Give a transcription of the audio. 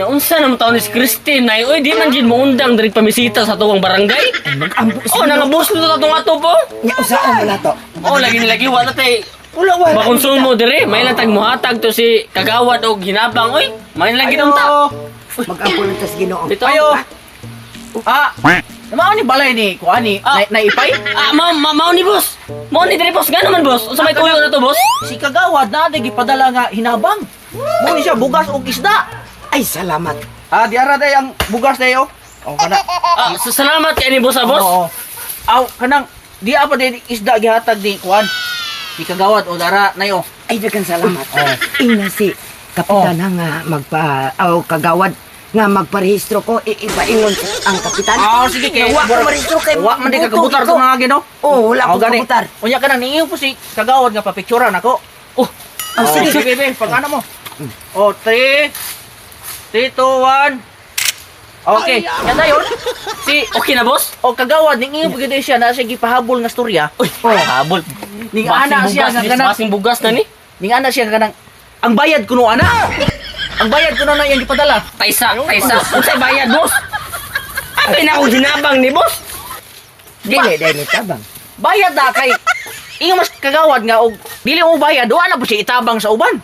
Christine, unsa naman taon ni si Christine ay oy, di man jud mo undang diri pamisita sa tuwang barangay. Mag-ampo Oh, nangabuslo na tong ato po. Nya usaon wala to. Oh, lagi nilagi wala tay Wala wala. makonsumo diri, may lang tag muhatag to si kagawad og hinabang oy. May lang ginunta. Mag-ampo lang tas Ginoo. Dito. Ayo. Ah, mao ni balay ni kuan ni Ah. na, naipay. Ah, mao ma, mao ni boss. Mao ni diri, boss, ngano man, boss? Unsa may tuyo na to, boss? Si kagawad na ate gipadala nga hinabang. Mo ni siya bugas og isda. Ay, salamat. Ah, di ara day ang bugas dayo. Oh, kana. Ah, salamat kay ni boss, ah, boss. Oo. Aw, kanang di apa di isda gihatag ni kuan. Si kagawad o dara nayo. Ay, daghang salamat. Oh. Ina si kapitan na nga magpa aw kagawad nga magparehistro ko iipaingon ang kapitan. Ah, sige kay. Wa ko marehistro kay Wa man di ka buto kabutar ko. tong mga Ginoo. Oo, wala Oh, akong gani. kabutar. Unya ka nang niingon po si kagawad nga papicturan ako. Oh, Oh, sige. Sige, sige, pag ano mo. Oh, 3 3 2 1. Okay, yan na yun. Si okay na, boss? o kagawad ning ingon pagid siya na siya gipahabol nga storya. Uy, habol. Ning ana Basing siya bugas, nga ni, kanang basing bugas na ni. ning ana siya nga kanang ang bayad kuno ana. Ang bayad kuno na iyang gipadala. Taysa, taysa. Unsay bayad, boss? Apin akong hinabang ni boss. Dili dai ni tabang. Bayad na kay ingon mas kagawad nga og dili mo bayad, wa na po siya itabang sa uban.